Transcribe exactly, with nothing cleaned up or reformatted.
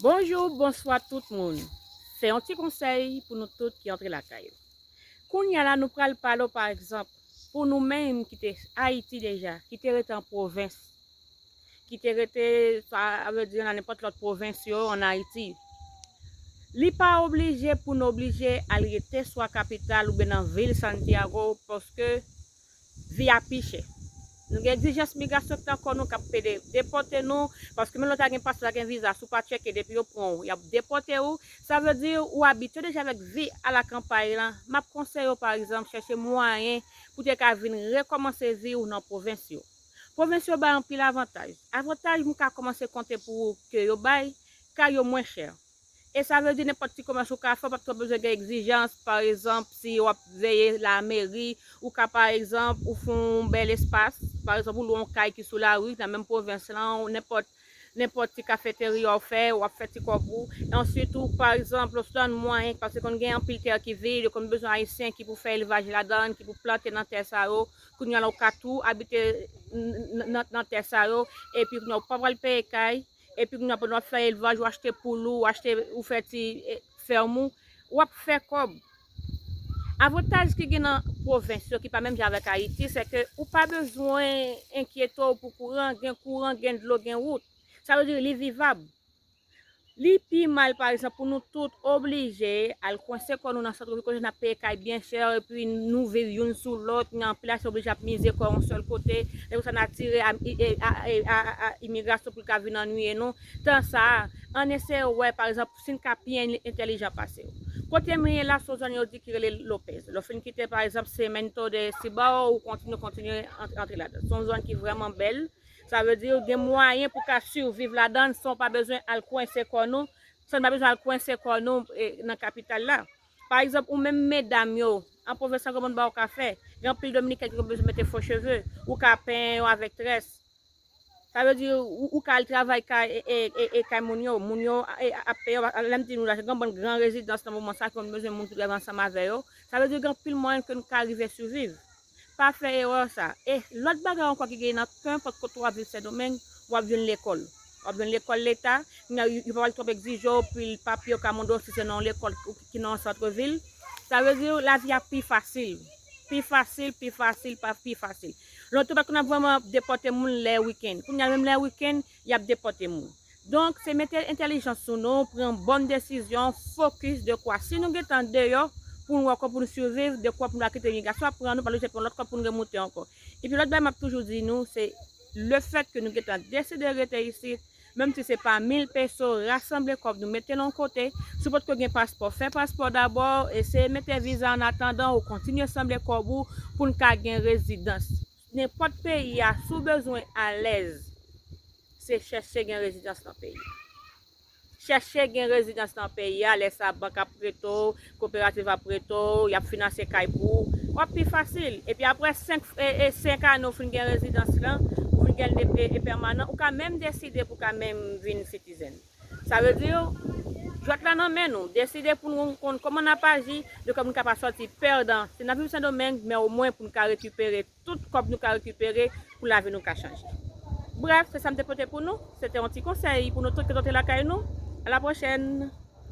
Bonjou, bonswa tout moun. Se yon ti konsèy pou nou tout ki antre lakay yo. Kounye a la, nou pral pale w, pa egzanp, pou nou menm ki te Ayiti deja, ki te rete an pwovens, ki te rete, sa vle di nan nenpòt lòt pwovens yo ann Ayiti. Li pa oblije pou n oblije al rete swa kapital oubyen nan vil Santiago, paske vi a pi chè. Nou gen egzijans migrasyon ki nan kò nou k ap pede depòte nou, paske menm lè w ta gen paspò, ta gen viza, si w pa tcheke, depi yo pran w, y ap depòte w. Sa vle di ou abitye deja avèk vi alakanpay lan. M ap konseye w, pa egzanp, chèche mwayen pou w te ka vin rekòmanse vi w nan pwovens yo. Pwovens yo bay anpil avantaj. Avantaj m ka kòmanse konte pou ou ke yo bay, kay yo mwen chè. E sa vle di nenpòt ti komès ou ka fè, ou p ap twò bezwen gen egzijans. Pa egzanp, si w ap veye lameri, ou ka, pa egzanp, ou fè yon bèl espas. Pa egzanp, ou lwe yon kay ki sou lari, nan menm pwovens lan, ou nenpòt, nenpòt ti kafeterya w fè, w ap fè ti kòb ou. E answit, ou, pa egzanp, ou tann mwayen, paske konn gen anpil tè ki vid, yo konn bezwen ayisyen ki pou fè elvaj ladan, ki pou plante nan tè sa yo. Kounye a la, ou ka tou abite n-, n-, nan, nan tè sa yo, epi kounye a, ou pa pral peye kay, epi kounye a, pandan w ap fè elvaj, ou achte poul ou, ou achte, ou fè ti, e, fèm ou, w ap fè kòb. Avantaj ki gen nan pwovens yo, ki pa menm jan avèk Ayiti, se ke ou pa bezwen enkyete w pou kouran, gen kouran, gen dlo, gen wout. Sa vle di li vivab. Li pi mal, pa egzanp, pou nou tout oblije al kwense kò nou nan sant vil kote n ap peye kay byen chè, epi nou viv youn sou lòt, gen anpil ayisyen oblije ap mize kò yon sèl kote, lè konsa n atire a, e, a, e, a, a, a imigrasyon pou l ka vin annuiye nou. Tan sa a, ann eseye wè, pa egzanp, si n ka pi en-, entèlijan pase yo. Kote m ye la, se yon zòn yo di ki rele Lopez. Lè w fin kite, pa egzanp, Cemento de Cibao, ou kontinye, kontinye ant-, antre ladan. Se yon zòn ki vrèman bèl. Sa vle di, gen mwayen pou w ka siviv ladan l san w pa bezwen al kwense kò nou, san n pa bezwen al kwense kò nou, e, nan kapital la. Pa egzanp, ou menm medam yo, an pwovens lan, gen yon bann bagay ou ka fè. Gen anpil Dominiken ki bezwen mete fo cheve. Ou ka penyen yo avèk très. Sa vle di, ou, ou ka al travay kay, e, e, e, e kay moun yo. Moun yo, e, ap peye w. Lè m di nou la, gen yon bann gran rezidans nan moman sa ki konn bezwen moun pou travay ansanm avè yo. Sa vle di, gen anpil mwayen ke nou ka rive siviv. Pa fè erè sa. E lòt bagay ankò ki gen nan kenpòt kote w ap viv Sendomeng, w ap jwenn lekòl. W ap jwenn lekòl leta, yo, yo pa pral twòp egzije w, pil papye yo ka mande w si se nan yon lekòl ki nan yon sant vil. Sa vle di lavi a pi fasil. Pi fasil, pi fasil, pa pi fasil. Lontan, pa t konn ap vrèman depòte moun lè wikenn. Kounye a menm lè wikenn, y ap depòte moun. Donk, se mete entèlijans sou nou, pran bòn desizyon, fokis de kwa. Si nou gentan deyò, pou nou wè kòb pou nou siviv, de kwa pou nou al kite imigrasyon ap pran nou, pa nou jete yon lòt kòb pou nou remoute ankò. Epi lòt bagay m ap toujou di nou, se lefèt ke nou gentan deside rete isit, menm si se pa mil peso, rasanble kòb nou, mete l yon kote. Si w potko gen paspò, fè paspò dabò, eseye mete viza an atandan, ou kontinye sanble kòb ou pou n ka gen rezidans. Nenpòt peyi a, si w bezwen alèz, se chèche gen rezidans nan peyi a. Chèche gen rezidans nan peyi a, lè sa bank ap prete w, koperativ ap prete w, y ap finanse kay pou ou, w ap pi fasil. Epi apre senk, e, e, senk ane ou fin gen rezidans lan, ou fin gen l de, e, e pèmanan, ou ka menm deside pou w ka menm vin citizen. Sa vle di, jwèt la nan men nou. Deside pou nou konn kòman n ap aji, de kòb nou ka pa sòti pèdan. Si n ap viv Sendomeng, men omwen pou n ka rekipere tout kòb nou ka rekipere pou lavi nou ka chanje. Brèf, se sa m te pote pou nou. Se te yon ti konsèy pou nou tout ki t antre lakay nou. A la pwochèn!